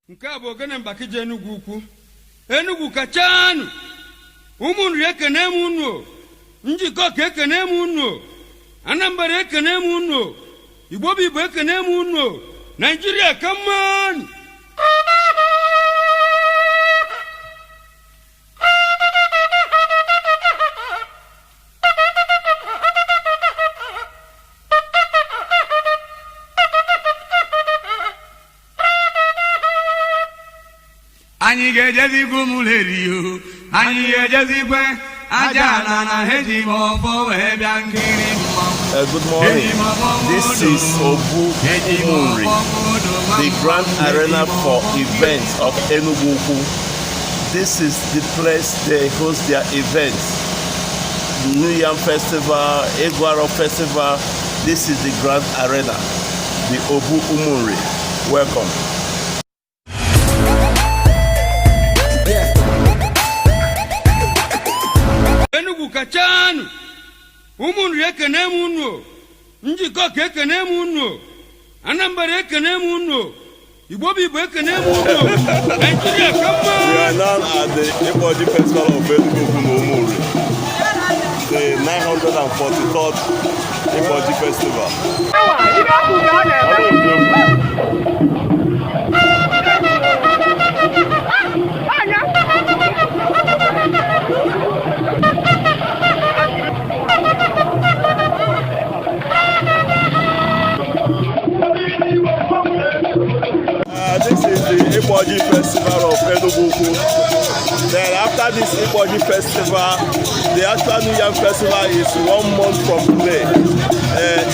Nke a bụ ogene Mbakije Enugwu Ukwu. Enugwu kachanụ. Ụmụnri ekene m unu o. Njikọ ka ekene m unu o. Anambra ekene m unu o. Igbo bụ Igbo ekene m unu o. Naijiria ka mmanụ. Anyị ga-ejezikwa ụmụleri o, anyị ga-ejezikwe aja ala na eji m ọfọ wee bịa nkiri mmanwụ. Good morning. This is Obu Umunri, the grand arena for events of Enugu Ukwu. This is the place they host their events. New Yam Festival, Eguaro Festival. This is the grand arena, the Obu Umunri. Welcome. Enugwu kachanụ. Ụmụnri ekene m unu o. Njikọ ka ekene m unu o. Anambra ekene m unu o. Igbo bụ Igbo ekene m unu o. Naijiria ka mma. We are now at the Ikpoji Festival of Enugu Ukwu na Umunri, the 943rd Ikpoji Festival. This is the Ikpoji Festival of Enugu Ukwu. Then after this Ikpoji Festival, the actual New Yam Festival is 1 month from today.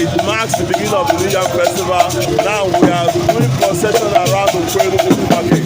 It marks the beginning of the New Yam Festival. Now we are doing procession around the Enugu Ukwu market.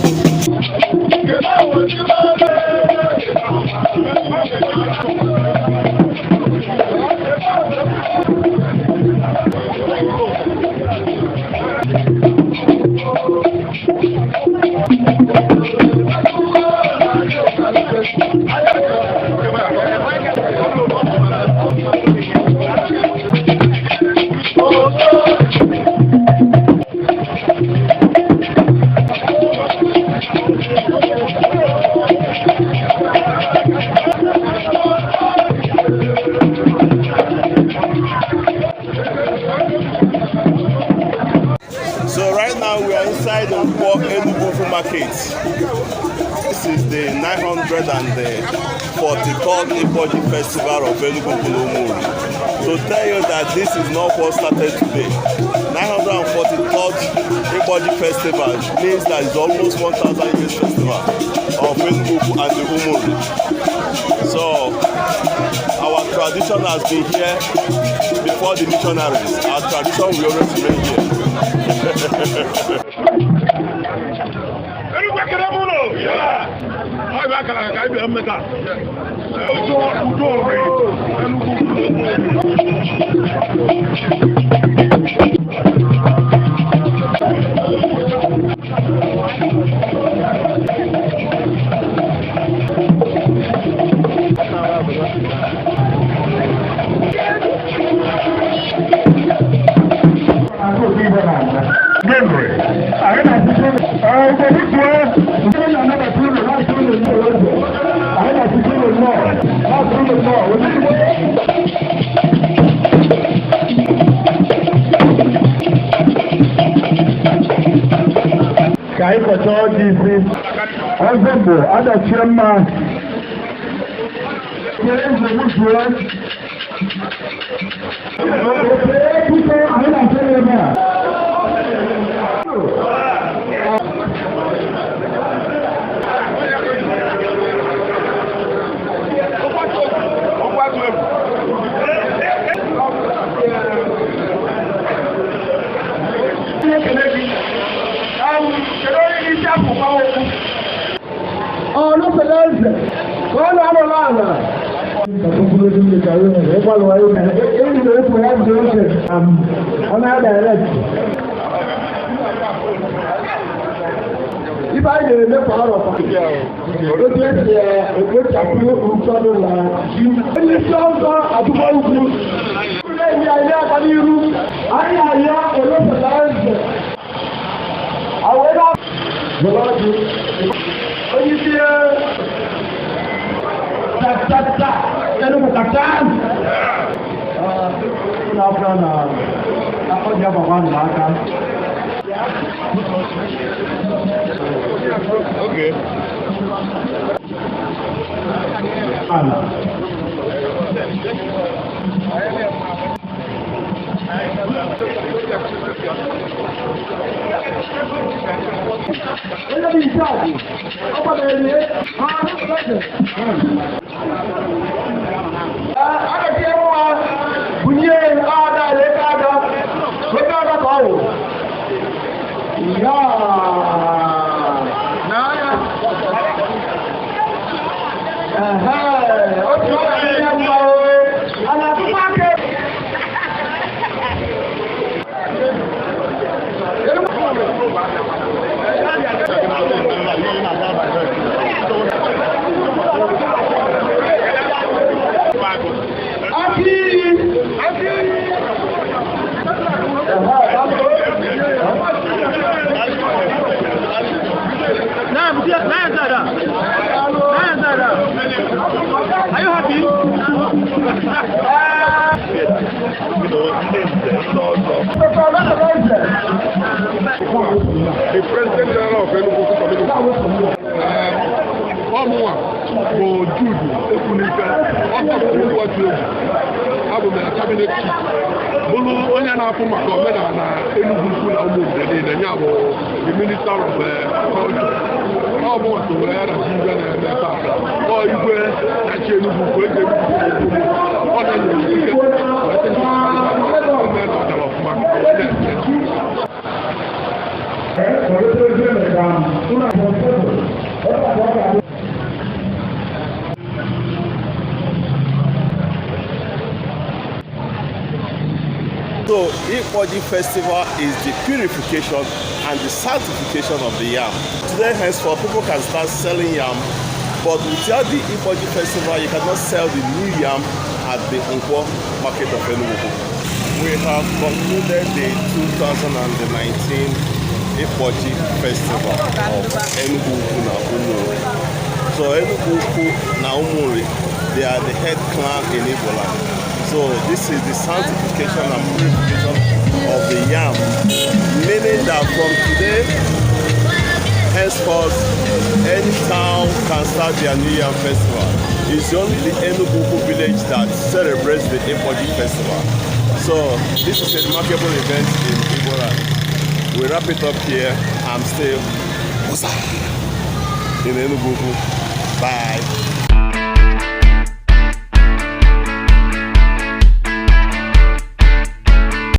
So right now we are inside the Nkwo Enugu Ukwu market. This is the 943rd Ikpoji Festival of Enugu Ukwu na Umunri. To tell you that this is not what started today. 943rd Ikpoji Festival means that it's almost 1,000 years festival of Enugu Ukwu and the Umunri. So our tradition has been here before the missionaries. Our tradition will always remain here. Enugwu ekele m ụlọ ọ bụ akara ka anyị bịa mmeta udo udo Enugwu. Ka anyị kọchaa ọjị isi ọzọ bụ adachie mma kere nze gbuzuo biko anyị na-achọ ya ebe a. Ekele gị. Kedu onye isi akwụkwọ okwu ọlụsọrọ eze ka ọ na-arụla ala ọ na-adirect ife anyị na-eme kwa arọ kwa otu esi ekpochapụ ụfọdụ na ji onye isi ọzọ atụkwa ukwu na-enye anyị aka n'iru anyị arịọ olosọrọ eze. Were ọjị. Onye isi ta Enugu kacha. Ụlọ akwụkwọ na ọjị agbakwa n'aka. Okay. Ala. Onye bụ isi agwụ, ọ kwadoro ihe, ha agaghị nwa bunye ada leta ada leta ada ka ọ wụ. Ya. Ehe, otu ọ ga-adị ya mma o. A na-atụkwa aka. Aki! Aki! Are you happy? The President General of Enugu Community. Ọmụnwa bụ Jude Ekwunife, ọtọpụrụ ụbọchị egwu. Abụ m cabinet chief, bụrụ onye na-afụ maka omenala Enugu Ukwu na ụmụ obodo niile, ya bụ the Minister of Culture. Ọ bụ so wee na igwe na-eme taa. Ọ igwe na-achị Enugu Ukwu, eji Enugu Ukwu ekwu. Ọ na-enye ike, wee sị na omenala ọfụma. So Ikpoji festival is the purification and the sanctification of the yam. Today henceforth people can start selling yam, but without the Ikpoji festival you cannot sell the new yam at the Nkwo market of Enugu. We have concluded the 2019 Ikpoji festival of Enugu Ukwu na Umuri. So Enugu Ukwu na Umuri, they are the head clan in Igbo land. So this is the sanctification and purification of the yam, meaning that from today henceforth, any town can start their New Yam Festival. It's only the Enugu Ukwu village that celebrates the Ikpoji festival. So this is a remarkable event in Igbo land. We wrap it up here. I'm still Musa in Enugu Ukwu. Bye.